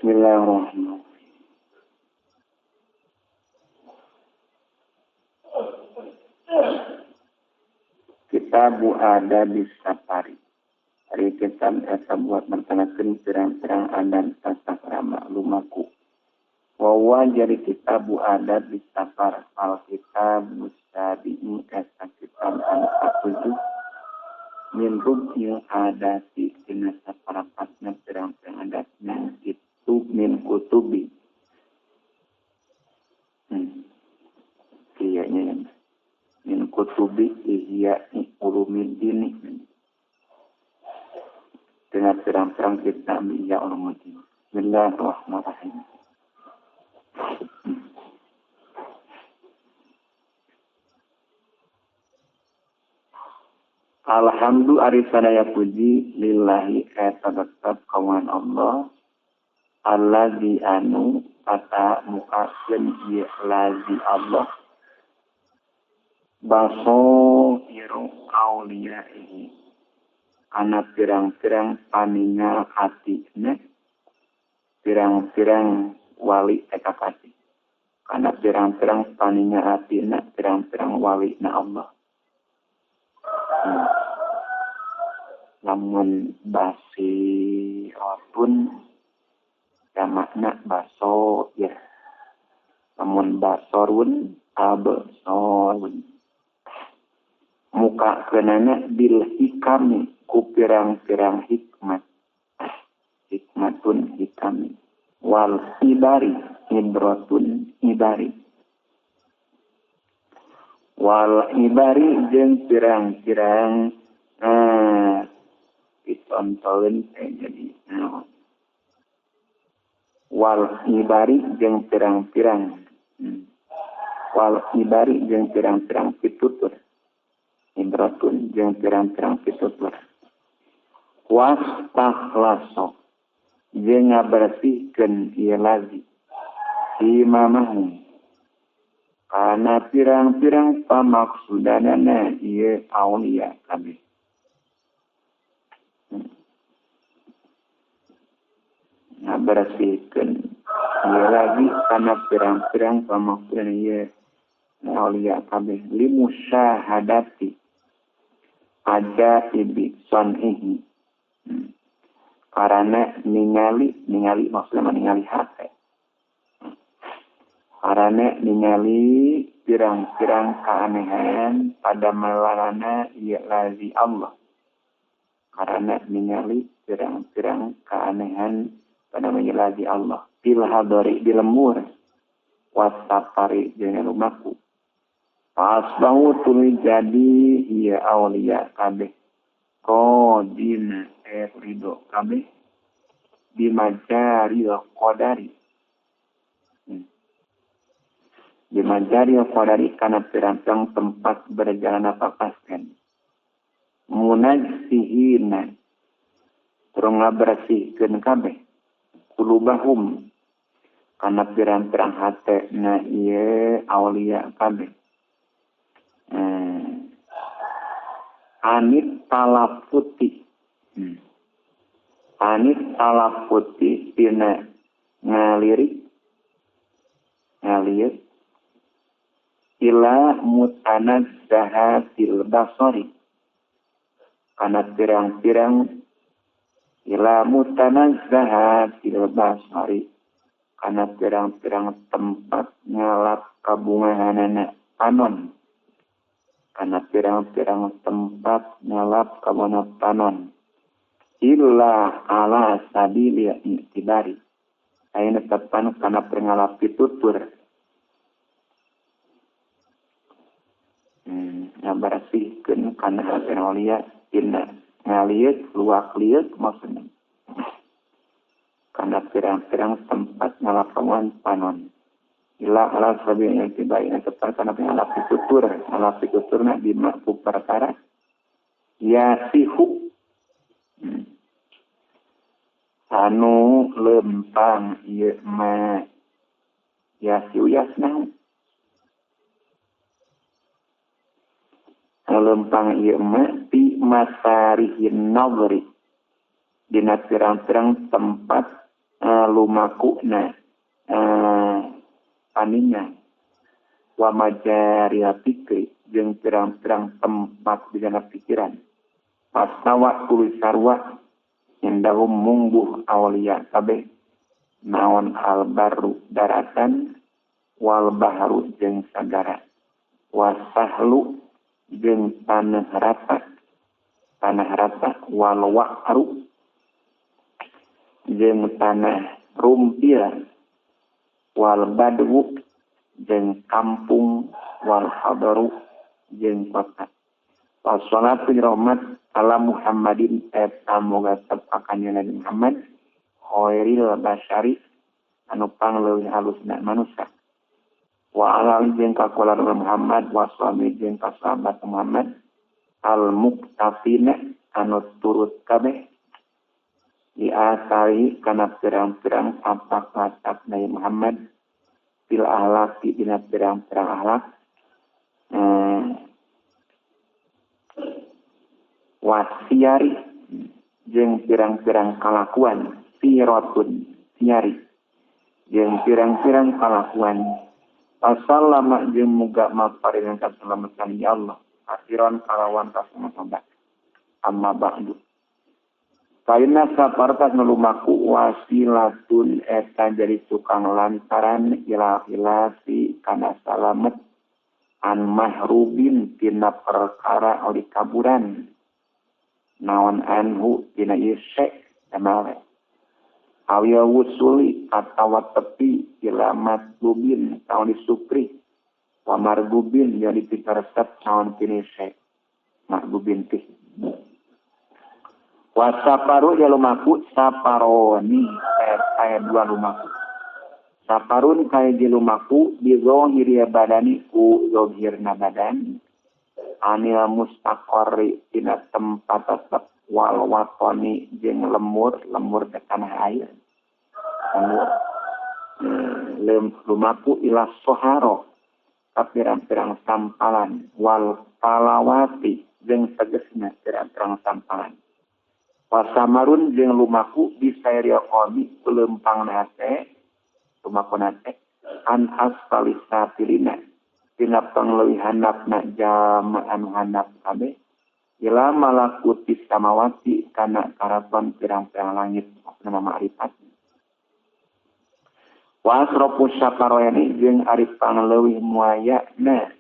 Bismillahirrahmanirrahim. Kitabu Adabis Safari. Ari kitab eta buat mertanakeun pirang-pirang adab tata krama lumaku. Wa jadi kitabu Adabis Safar al kitab mustabi'i eta kitab anu katujuh min rub'il adati dina saparapatna pirang-pirang adatna itu min kutubi. Kayaknya ya. Min kutubi ihya'i ulumiddin. Dengan pirang-pirang kitab Ihya Ulumuddin. Bismillahirrahmanirrahim. Alhamdulillah ari sadaya puji lillahi eta tetep kawan Allah allazi anu kata mukakeun ieu lazi Allah basairu auliyaihi kana pirang-pirang paningal atina pirang-pirang wali eta kasih kana pirang-pirang paningal atina pirang-pirang wali na Allah. Lamun basiratun jamakna basoir, lamun basorun absorun. Muka kenana bil hikami ku pirang-pirang hikmat, hikmatun hikami, wal ibari ibratun ibari, wal ibari jeung pirang-pirang ditontoleun jadi wal ibari jeung pirang-pirang wal ibari jeung pirang-pirang pitutur ibratun jeung pirang-pirang pitutur wastakhlaso jeung ngabersihkeun ieu lazi imamahum kana pirang-pirang pamaksudanana ieu aulia kabeh. Ngabersihkeun ieu lagi kana pirang-pirang pamaksudan ieu aulia kabeh limusyahadati ajaibi sanhihi karena ningali maksudnya ningali hate karena ningali pirang-pirang keanehan pada melarana ieu lazi Allah karena ningali pirang-pirang keanehan pada lazi Allah bil hadari di lemur wasafari jeung lumaku pasbahu tuluy jadi ieu aulia kabeh qadina ridho kabeh bimajari qadari bimajari qadari kana pirang-pirang tempat berjalan papasten munajsihina turun ngabersihkeun kabeh kulubahum kana pirang-pirang hate na ieu aulia kabeh. Anit talafuti anit talafuti tina ngalirik ngalieur ila mutanazzahatil basari kana pirang-pirang ila mutanazzahatil basari kana pirang-pirang tempat ngalap kabungahanana panon kana pirang-pirang tempat ngalap kabungahanana panon illa ala sabili i'tibari ayeuna tepan kana pengalap pitutur. Ngabersihkeun kana hate aulia tina ngalieu luak lieuk maksudna kana pirang-pirang tempat ngalapawan panon ila ala sabili i'tibari tepan kana pengalap pitutur ngalap pituturna dina ku perkara yasihu anu lempang ieu mah yasiu yasna anu lempang ieu mah bi masarihin nadri dina pirang-pirang tempat lumakuna paninga wa majaril fikri jeung pirang-pirang tempat dina pikiran pasawa tuluy sarwa indahum mungguh awliya kabeh naon albaru daratan wal bahru jeung sagara wasahlu jeung tanah rata wal waqru jeung tanah rumpil wal badwu jeung kampung wal hadaru jeung kota. Wassalatu rahmat ala Muhammadin eta moga tepakan Nabi Muhammad khairil basyari anu pangleuwih halusna manusia. Wa ala jeung kakular Muhammad wa suami jeung ka sahabat Muhammad al muktafina anu turut kabeh diasari kana pirang-pirang tapak-tapak Nabi Muhammad fil ahlaki dina pirang-pirang ahlak wasiari jeung pirang-pirang kalakuan siratun siari jeung pirang-pirang kalakuan pasal lama jeung muga maparingan kasalamatan ya Allah akhiran kalawan kasalamatan amma ba'du. Kaina sapartas melumaku wasilatun eta jadi tukang lantaran ila khilasi kana salamet an mahrubin tina perkara oli kaburan naon anhu tina isek emale awiya wusuli atawa tepi ila matlubin taon disupri wa margubin jadi pikaresep naon tina isek margubin tih wasaparu ya lumaku saparoni kaya dua lumaku saparun kaya di lumaku di zohiri badani ku zohirna badan anil mustaqorri tina tempat tetep wal watoni jeung lemur lemur ke tanah air lemur lumaku ila soharo pirang-pirang sampalan wal palawati jeung tegesna pirang-pirang sampalan wasamarun jeung lumaku bisairil qalbi lempang hate lumaku nate an asfalis safilina tina pangleuwih handapna jalma anu handap kabeh ila malakutis samawati kana karaton pirang-pirang langit nama ma'rifat wa asrafu saparoyani jeung ari pangleuwih muayana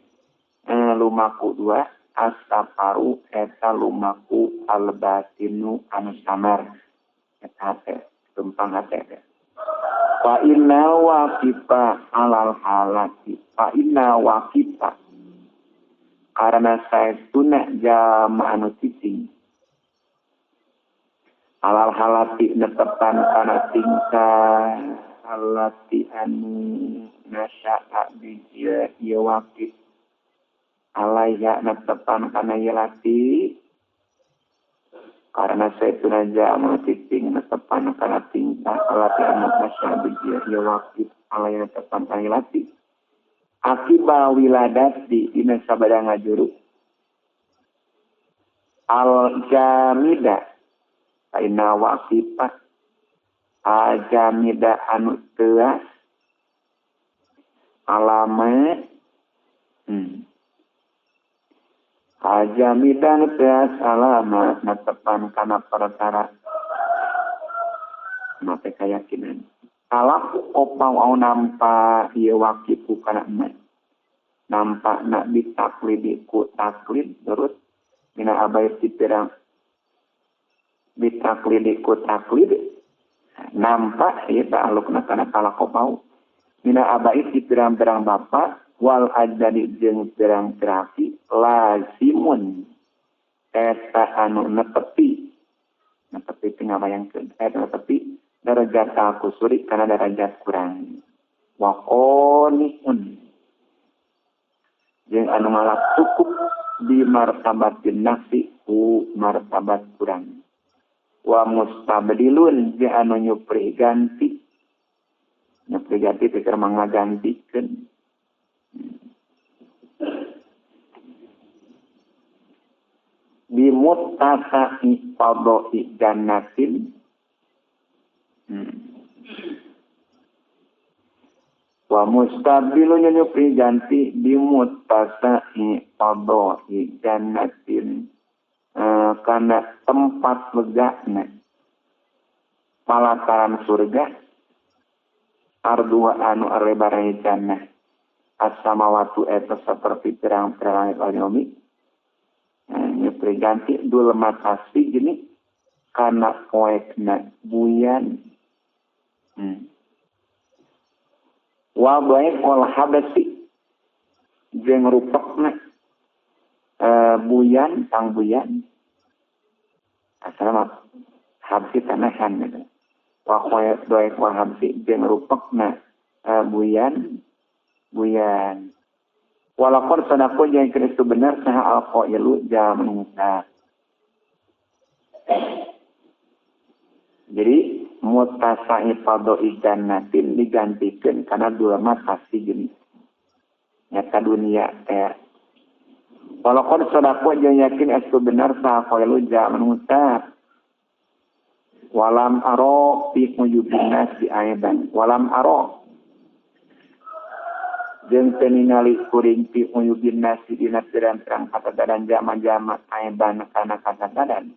lumaku dua asaparu eta lumaku albatinu anu samar eta hate lempang hate fa inna waqifa alal halati fa inna waqifa karena saestuna jalma anu cicing alal halati netepan kana tingkah alati anu nasya'a bijia ieu waqif alaiha netepan kana yelati karena saestuna jalma cicing netepan kana tingkah alati anu nasya'a bijia ieu waqif alaiha netepan kana yelati akiba wiladati dina sabada ngajuru al jamida aina waqifa al jamida anu teas alama al jamida anu teas alama netepan kana perkara mate keyakinan alaku opau au nampa ieu waqifu kana emak nampak nak ditaklidi ku taklid terus mina abai ti pirang ditaklidi ku taklid nampak ieu ta'alluqna kana talaqopau mina abai ti pirang-pirang bapa wal ajdadi jeung pirang-pirang lazimun eta anu netepi netepi teh ngabayangkeun eta netepi darajat al-kusuri karena darajat kurang wa qonihun jeung anu ngalap cukup di martabatin nafsi ku martabat kurang wa mustabdilun jeung anu nyupri ganti teh keur mangagantikeun bi muttasa'i fadhi jannatin Wa mustabilu nyupi ganti bimuttasa'i qada'i jannatin kana tempat legana palataran surga ardua anu arebare jannah as-samawatu eta seperti pirang-pirang langit wal yomi nyupi ganti dul matasi gini kana poekna buyan. Wa baik wal habasi jeung rupekna buyan tang buyan asal habsi tanahan gitu. Wa baik wal habsi jeung rupekna buyan buyan walaqad sadaqu jeung Kristu bener saha alqailu jaman ngucap. Jadi mutasa'i fadoi jannatin digantikan karena dua matasi gini nyata dunia teh. Walaqad sadaqu jeung yakin estu bener saha qailu jaman ngucap walam aro fi mujubin nasi aidan walam aro jeung teu ningali kuring fi mujubin nasi dina pirang-pirang katadadan jama-jama aidan kana katadadan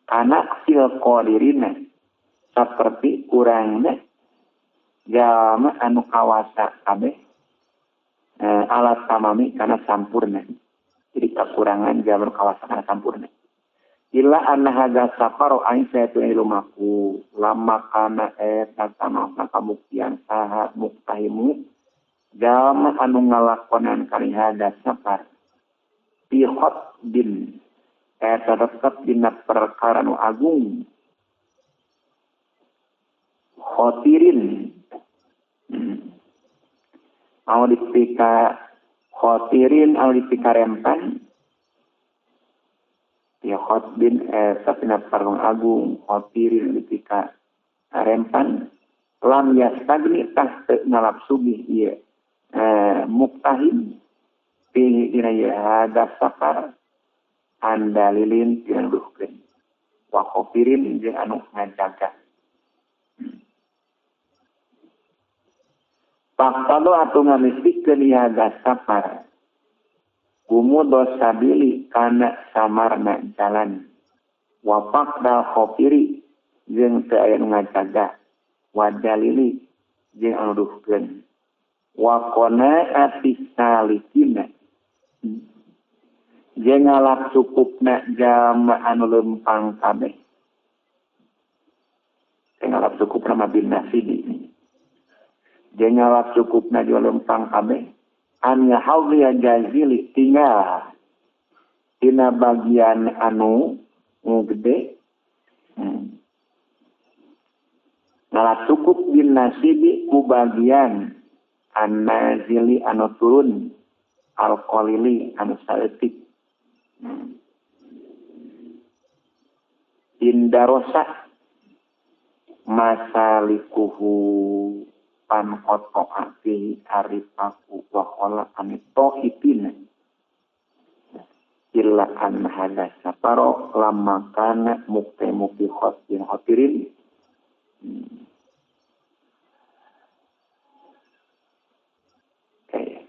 anak fil qadirina seperti kurangna jalma anu kawasa kabeh alat tamami kana sampurna. Jadi kekurangan jalma kawasa kana sampurna. Illa anna hadza safaru ain sayatu ilumaku lama kana eta tamama kabuktian saha muktahimu jalma anu ngalakonan kali hadza safar fi khatbin eta tetep dina perkara nu agung khotirin mau dipika khotirin au dipika rempan ya khotbin eta dina perkara agung khotirin dipika rempan lam yastagni tah teu ngalap sugih ieu muktahim fi dina ieu hada safar andalilin tinuduhkeun wa khofirin jeung anu ngajaga. Paqtado atuh ngamistikeun ieu safar gumudo sabili kana samarna jalan wa faqdal khofiri jeung teu aya nu ngajaga wa dalili jeung anu nuduhkeun wa qanaati salikina jeung ngalap cukupna jalma anu lempang kabeh. Jeung ngalap cukupna mah bin nasibi. Jeung ngalap cukupna jual lempang kabeh an yahadhiya jazili tinggal dina bagian anu gede. Ngalap cukup bin nasibi ku bagian an-nazili anu turun al-qalili anu saeutik. Indarosa masalikuhu panqata'a fihi arifaku wa khala anitohipina illa an hadza safaro lamma kana muqtaimu fi khatin khatirin. Okay.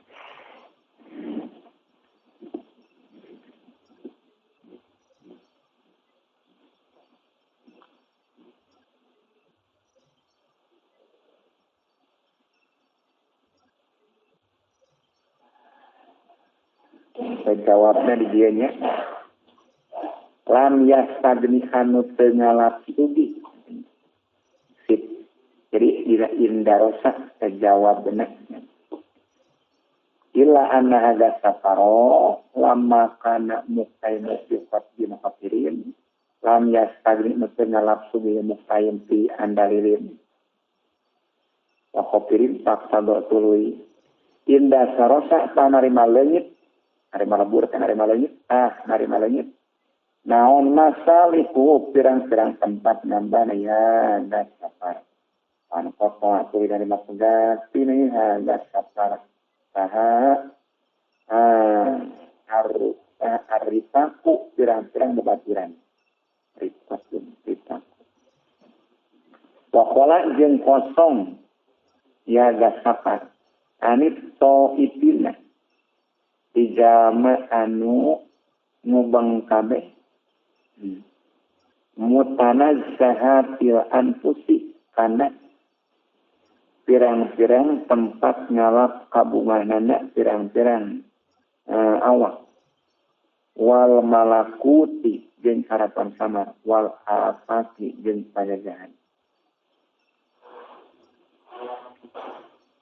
Jawabnya di dianya lam yastagni anu teu ngalap sugih. Sip. Jadi dina indarosa terjawab bener. Illa anna hadza safaro lamma kana muqtainu fi khatin khatirin lam yastagni anu teu ngalap sugih muqtain fi andalilin wa khatirin paksa tuluy inda sarosa panarima leungit narima lebur teh narima leungit narima leungit naon masalihu pirang-pirang tempat nambana ya das safar anu kota tuluy narima pegat pini das safar saha arifaku pirang-pirang bebaturan rifakun rifaku Wakola jeung kosong Ya gasapar anit ta'ifina ijama anu ngubang kabeh mutanazzaha fil anfusi kana pirang-pirang tempat ngalap kabunganana pirang-pirang awak wal malakuti jeung harapan samar wal afati jeung pajajahan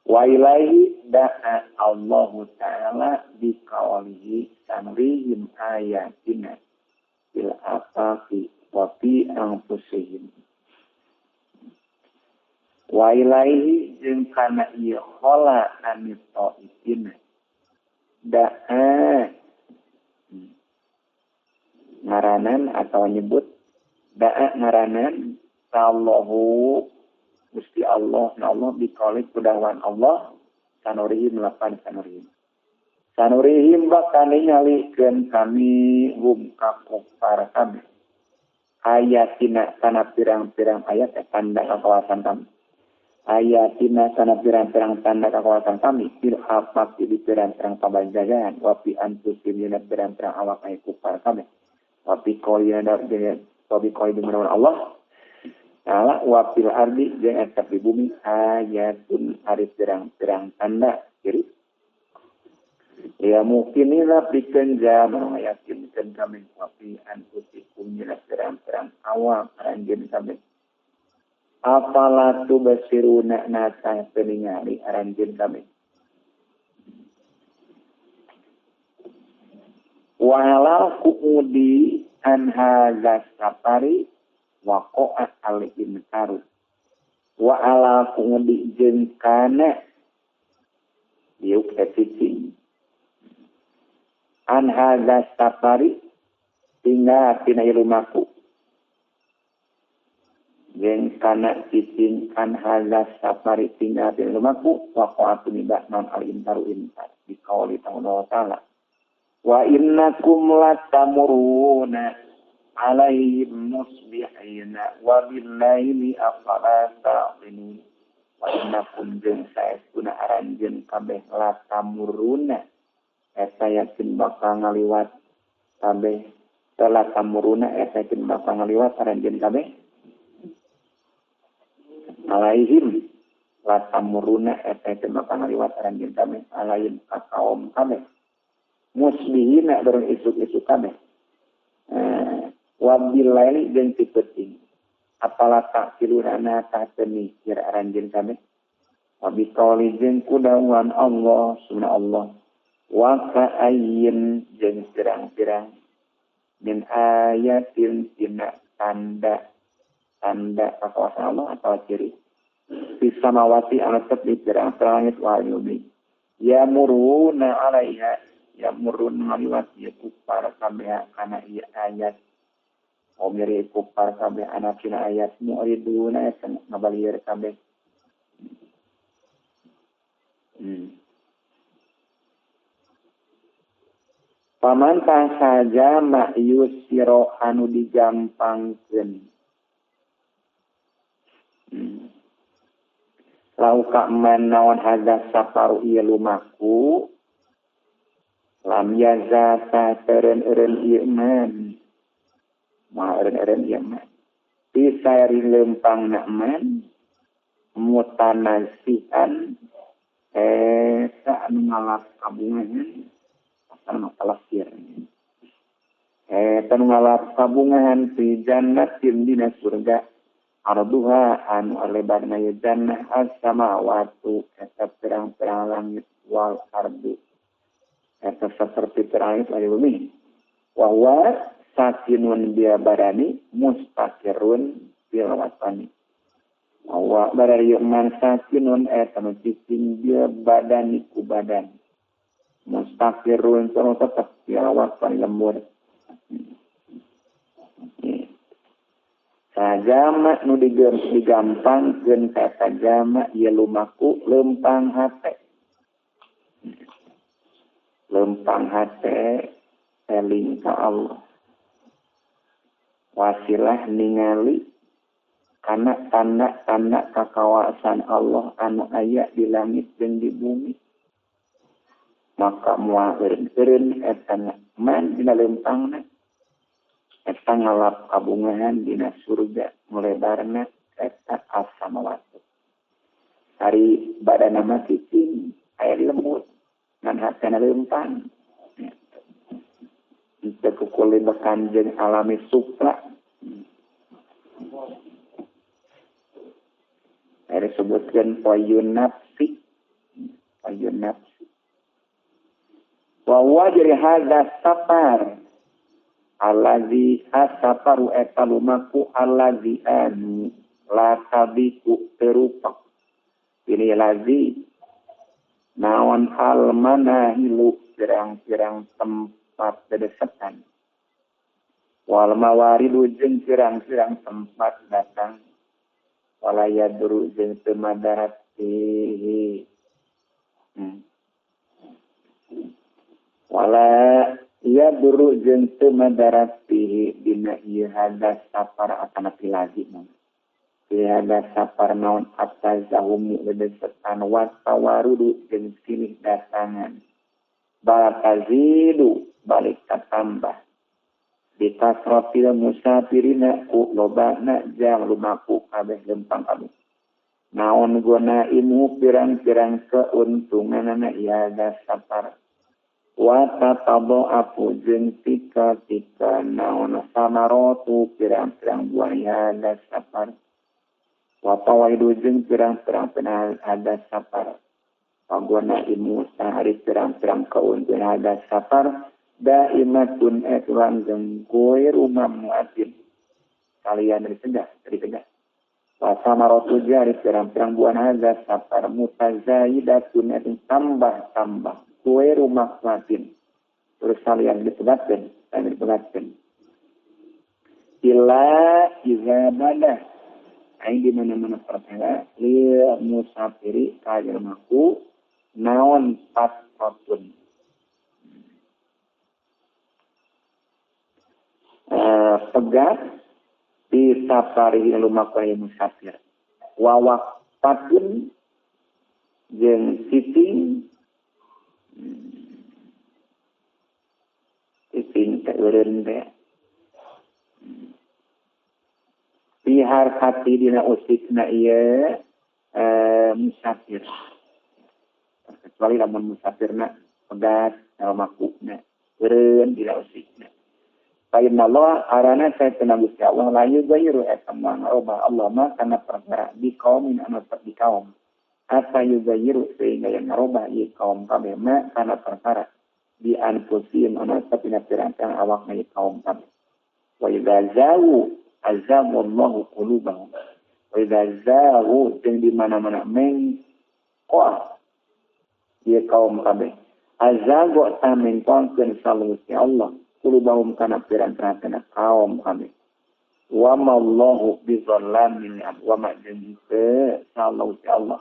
wa ilaihi da'a Allahu ta'ala biqaulihi sanrihim ayatina fil afaqi wa fi anfusihim wa ilaihi jeung kana ieu khala anit ta'ifina da'a ngaranan atau nyebut da'a ngaranan Allahu Gusti Allah na Allah biqauli kudawan Allah sanurihim lapan sanurihim sanurihim bakal ningalikeun kami hum ka kufar kami ayatina kana pirang-pirang ayat tanda kekuasaan kami ayatina kana pirang-pirang tanda kekuasaan kami fil afaqi di pirang-pirang pabajagan wa fi anfusihim dina pirang-pirang awak ay kufar kami wa bi qouli Allah Ta'ala wa fil ardi jeung eta di bumi ayatun ari pirang-pirang tanda kiri ya mungkinila pikeun jalma yakinkeun kami wa fi anfusikum dina pirang-pirang awak aranjeun kami afala tubsiruna nata teu ningali aranjeun kami walal kuudi an hadza safari waqa'a al-inkaru wa ala kuudi jeung kana diuk cicing an hadza safari tinggal tina lumaku jeung kana cicing an hadza safari tinggal tina lumaku waqa'a tumiba non al-inkaru inkar biqauli ta'ala wa innakum latamuruna alaihim musbihina wa billaili afala ta'qilun wa innakum jeung saestuna aranjeun kabeh latamuruna eta yakin bakal ngaliwat kabeh latamuruna eta yakin bakal ngaliwat aranjeun kabeh alaihim latamuruna eta yakin bakal ngaliwat aranjeun kabeh alaihim ka kaum kabeh musbihina bareng isuk-isuk kabeh wabillaili jeung ti peuting apala ta'qiluna ta teu mikir aranjeun kabeh wa biqauli jeung kudawan Allah sunna Allah wa ka'ayyin jeung pirang-pirang min ayatin tina tanda tanda kekuasaan Allah atau ciri fis samawati anu tetep di pirang-pirang langit wal bumi ya muruna alaiha ya murun ngaliwat ya kufar kabeh kana ieu ayat omiri kufar kabeh anak cina ayat mu'riduna eta ngabalieur kabeh paman saja ma'yusiro anu digampangkeun lauka man naon hadza safaru ieu lumaku lam yazata teureun-eureun ieu man ma eureun-eureun ieu man disairi lempang na man mutanasihan eta anu ngalap kabungahan anu kalasir eta anu ngalap kabungahan fi jannatin dina surga arduha anu lebarna ye jannah as-samawatu eta pirang-pirang langit wal ardu eta saperti pirang langit wal bumi wa huwa sakinun biya barani mustaqirun bil watani wa barari man sakinun eta nu cicing biya badani ku badan mustaqirun terus tetep bil watani lembur sajama nu digampangkeun ka sajama ieu lumaku lempang hate eling ka Allah wasilah ningali Kana tanda-tanda kakawasan Allah anu aya di langit jeung di bumi. Maka moal eureun-eureun eta man dina leumpangna. Eta ngalap kabungahan dina surga mulebarna eta as-samawat. Ari badana mah cicing aya lembut ngan hatena leumpang. Teu kukulibekan jeung alami supra. Ari sebutkeun poyun nafsi. Poyun nafsi. Wa huwa jadi hadza safar. Allazi asafaru eta lumaku allazi anu la tabiku terupak. Ini lazi naon al manahilu pirang-pirang tempat dedesetan. Wal mawaridu jeung pirang-pirang tempat datang. Wala yadru jeung teu madarat fihi. Wala yadru jeung teu madarat fihi dina ieu hadas safar atana pilazi mah. Ieu hadas safar naon atazahumu dedesetan wa tawarudu jeung silih datangan. Balatazidu balik tatambah. Bikasratil musafirina ku lobana jang lumaku kabeh lempang kabeh. Naon gona imu pirang-pirang keuntunganana ieu safar. Wa tatadha'afu jeung tika-tika naon samarotu pirang-pirang buah ieu safar. Wa fawaidu jeung pirang-pirang ada safar. Pagona imu sahari pirang-pirang keuntungan ada safar. Daimatun etwan jeung goiru mamnuatin. Kalian dari tegah, dari tegah. Wa samarotu jari pirang-pirang buah hadza safar mutazayidatun etun tambah-tambah goiru mamnuatin. Terus kalian dipegatkeun, kalian dipegatkeun. Ila iza badah. Aing di mana-mana perkara lil musafiri ka jelemaku naon patratun. Pegat di safari lumaku musafir wawak patun jeung cicing cicing teh eureun teh pihar hati dina usikna ieu musafir kecuali lamun musafirna pegat lumakuna eureun dina usikna. Fa inna Allah arana saya tenang Gusti Allah la yughayyiru eta mangobah Allah ma kana perkara di kaumin anu di kaum ata yughayyiru sehingga yang ngarobah ieu kaum kabeh ma kana perkara di anfusihim anu sapina pirang-pirang awakna ieu kaum kabeh. Wa idza zawu azamullahu qulubahum. Wa idza zawu jeung di mana-mana mengkoah ieu kaum kabeh azago ta mengkohkeun salusi Allah kulubahum kana pirang-pirang kaum kami. Wa mallahu bizallamin wa ma jente sallahu Allah.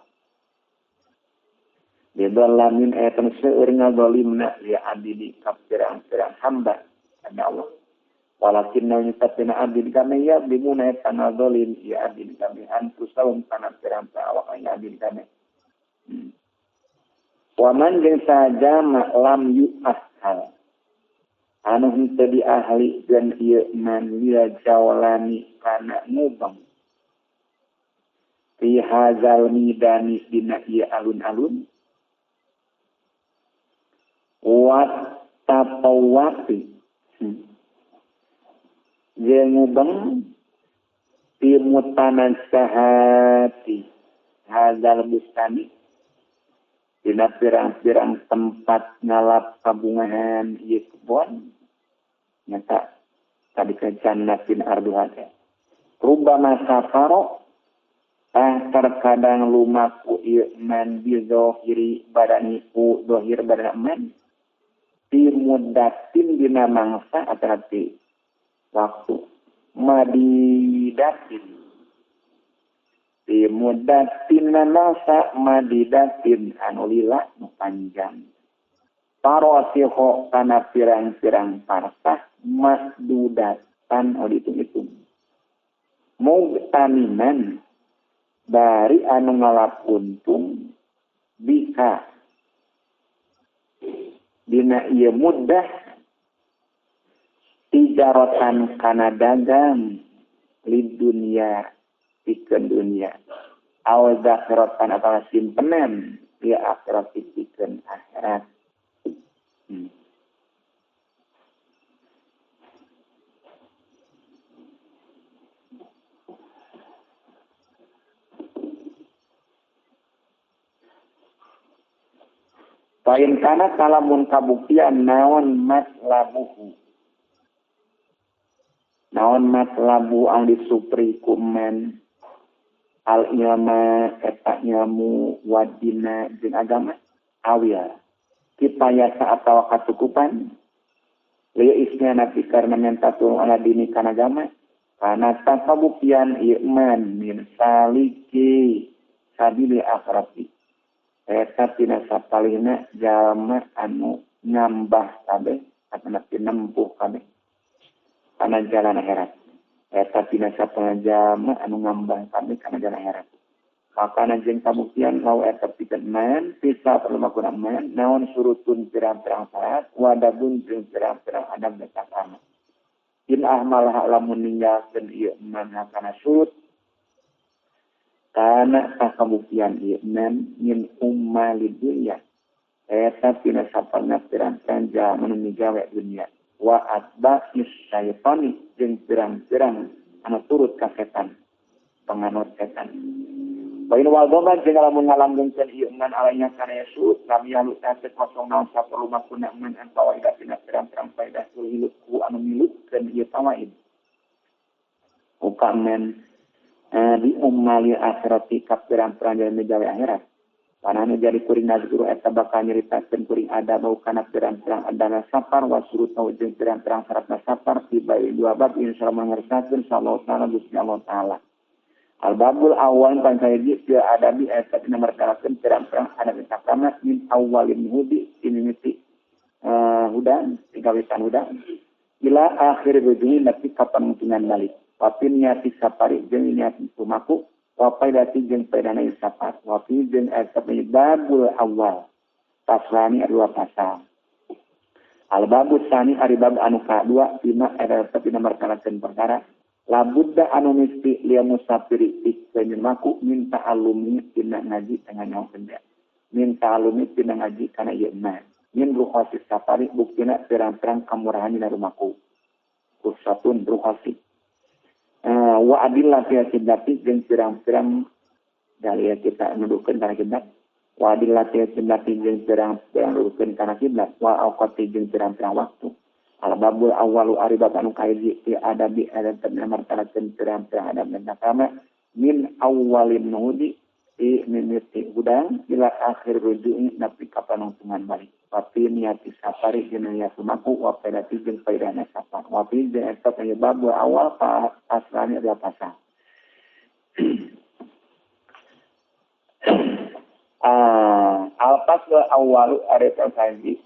Bizallamin ayatan seueur ngazalimna li abdi ka pirang-pirang hamba kana Allah. Walakinna yutatina abdi kami ya bimuna eta ngazalim ya abdi kami anfusahum kana pirang-pirang awak ya abdi kami. Wa man jeung sajama lam yu'ahal anu henteu diahlikeun ieu man lil jawlani kana ngubang fi hadzal midani dina ieu alun-alun wa tatawati jeung ngubang fi mutanasahati hadzal bustani dina pirang-pirang tempat ngalap kabungahan ieu kebon nyata tadi ke jannatin arduha teh rubama safaro tah terkadang lumaku ieu man bi zahiri badani ku zahir badan man fi muddatin dina mangsa atanapi waktu madidatin fi muddatin mangsa madidatin anu lila nu panjang parosiho kana pirang-pirang parsah masdudatan oh dihitung-hitung. Mugtaniman bari anu ngalap untung biha dina ieu mudah tijarotan kana dagang lid dunya pikeun dunya aw zakhiratan atawa simpenan di akhirat pikeun akhirat. Lain kana kalamun kabuktian naon matlabuhu. Naon matlabu ang disupri kumen al ilma eta ilmu wadina jeung agama awil kipayasa atawa katukupan lieu isna nabi karena minta tulung ala dini kana agama kana kabuktian ieu man min saliki sabili akhirati eta tina sapalihna jalma anu ngambah kabeh atau nempuh kabeh kana jalan akhirat. Eta tina sapalihna jalma anu ngambah kabeh kana jalan akhirat. Makana jeung kabuktian lau eta pikeun man bisa perlu makuna man naon surutun pirang-pirang syarat wadabun jeung pirang-pirang adab eta kana. In ahmalah lamun ninggalkeun ieu man kana surut kana kabuktian ieu man min ummali dunya eta tina sapalna pirang-pirang jalma nu migawe dunya wa atba'is syaitani jeung pirang-pirang anu turut ka setan penganut setan. Wa in wadhaban jeung lamun ngalanggengkeun ieu man alainya kana yasud lam yalu ta kosong naon saperlu makuna man an fawaida tina pirang-pirang faedah sulhilut ku anu milutkeun ieu fawaid ukamen di ummali akhirati kapirang-pirang jalan megawe akhirat. Pananu jadi kuring nazguru eta bakal nyeritakeun kuring ada bau kana pirang-pirang adana safar wa surutna jeung pirang-pirang syaratna safar tiba dua bab insyaallah mangersakeun insyaallah taala Gusti Allah taala. Al babul awal pancahiji fil adabi eta dina mertalakeun pirang-pirang adab sakama min awalin hudi tinimiti hudan tigawisan hudan ila akhir rujui nepi ka panungtungan balik. Wapin niati safari jeung niat sumaku wapaidati jeung paidana safar wapi jeung eta babul awal paslani dua pasal al babus sani ari bab anu kadua dina eta dina markalakeun perkara labudda anu misti lia musafiri pikeun maku minta alumi tina ngaji tengah nyaho benda minta alumi tina ngaji kana ieu mah min rukhasi safari buktina pirang-pirang kamurahan dina rumahku kursatun rukhasi wa adillah fi kiblati jeung pirang-pirang dalil kita nuduhkeun kana kiblat wa adillah fi kiblati jeung pirang-pirang nuduhkeun kana kiblat wa awqati jeung pirang-pirang waktu al babul awwalu ari bab anu kahiji fi adabi adab martalakeun pirang-pirang adab nakama min awwalin nudi fi mimiti hudang ila akhir ruju'i nepi ka panungtungan balik wapi niati safari jeung niat sumaku wa faidati jeung faidahna safar wapi jeung eta penyebab awal pa aslani adalah pasal al fasl awalu ari pasal di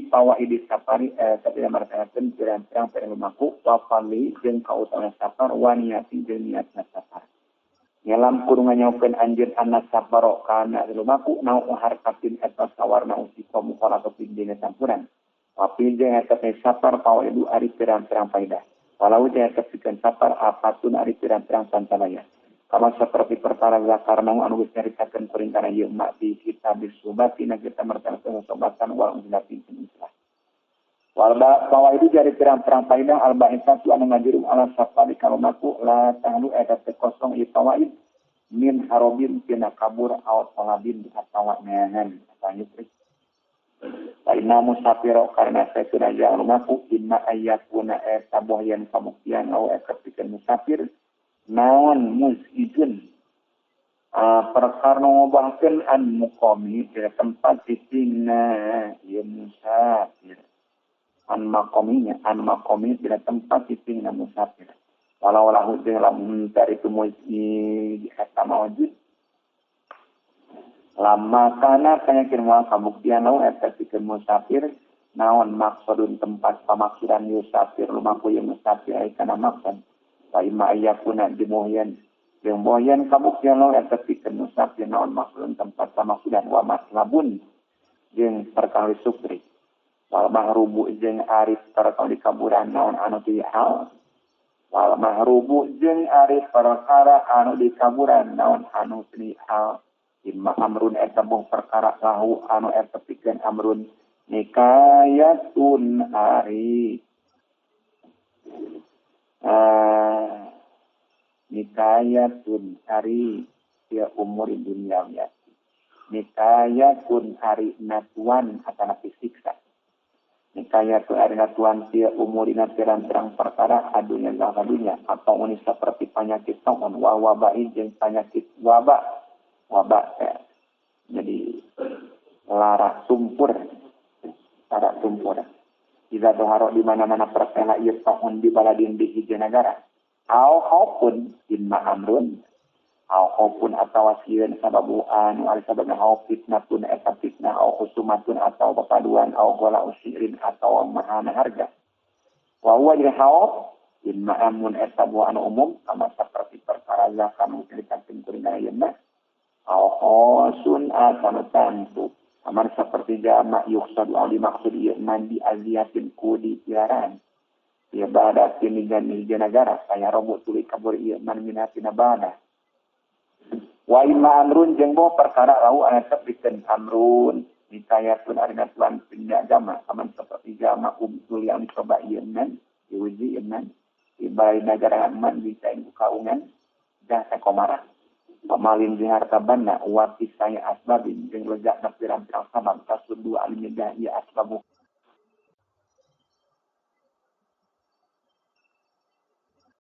fawaidi safari tapi martanakeun pirang-pirang pirang lumaku wa fali jeung kautamaan safar wa niati jeung niatna safar nyalam kudu nganyaukeun anjeun anna safaro kana lumaku nau harkatin eta sawarna usika mukhalatatin dina campuran wapi jeung eta safar fawaidu ari pirang-pirang faedah walau jeung eta pikeun safar apatun ari pirang-pirang santalaya kama seperti perkara zakarna anu geus nyaritakeun kuring kana ieu ma di kitab subati na kita martanakeun sobatan wal unzilati islah wal fawaidu jari pirang-pirang faedah al ba'isatu anu ngajurum ala safari kalumaku la tahlu eta teh kosong ieu fawaid min harobin tina kabur aw talabin atawa neangan atawa nyupri Inna musafiro karena saya sudah jalan lumaku inna ayakuna eta bohyan kabuktian aw eta pikeun musafir naon muzijun perkara ngobahkeun an muqami dina tempat cicingna ieu musafir an maqaminya an maqami dina tempat cicingna musafir walau lahu jeung lamun dari itu muzij eta mawujud lama kana penyakit moal kabuktian lau eta pikeun musafir naon maksudun tempat pamaksudan musafir lumaku ieu musafir ai kana maksud Wa imma ayyakuna dimuhyan jeung boyan kabuktian lo eta pikeun nusap naon maksudun tempat pamaksudan wa matlabun jeung perkara sukri. Wal mahrubu jeung ari perkara dikaburan naon anu ti hal. Wal mahrubu jeung ari perkara anu dikaburan naon anu ti hal. Imma amrun eta boh perkara lahu anu eta pikeun amrun nikayatun ari nikayatun ari ya umur dunia ya nikayatun ari natuan atana siksa nikayatun ari natuan sia umurina pirang-pirang perkara adunya dunya atau uni seperti penyakit taun wa wabain jeung penyakit wabak wabak ya. Jadi lara tumpur lara tumpur jika doharo di mana-mana pertela ieu taun di baladin di hiji nagara au khaufun imma amrun au khaufun atawa sieun sababu anu ari sababna khauf fitnatun eta fitnah au khusumatun atau papaduan au gola usirin atawa mahana harga wa huwa jeung khauf imma amun eta anu umum kama saperti perkara zakat nu dikatin kuring ayeuna au khosun atau tantu amar seperti jamak yuksadu au dimaksud ieu man di aziatin ku di piaran ya badatin di negara saya robot tuluy kabur ieu man minatina bada wa imma amrun jeung boh perkara lau anu tepikeun amrun nikayatun arina tuan pindah agama aman seperti jamak umtul yang dicoba ieu man diuji ieu man di balai negara man bisa kaungan jasa komarah pamalin jeung harta banda wa kisaya asbabin jeung lezatna pirang-pirang sabab tasuddu alim nyegah ieu asbabu.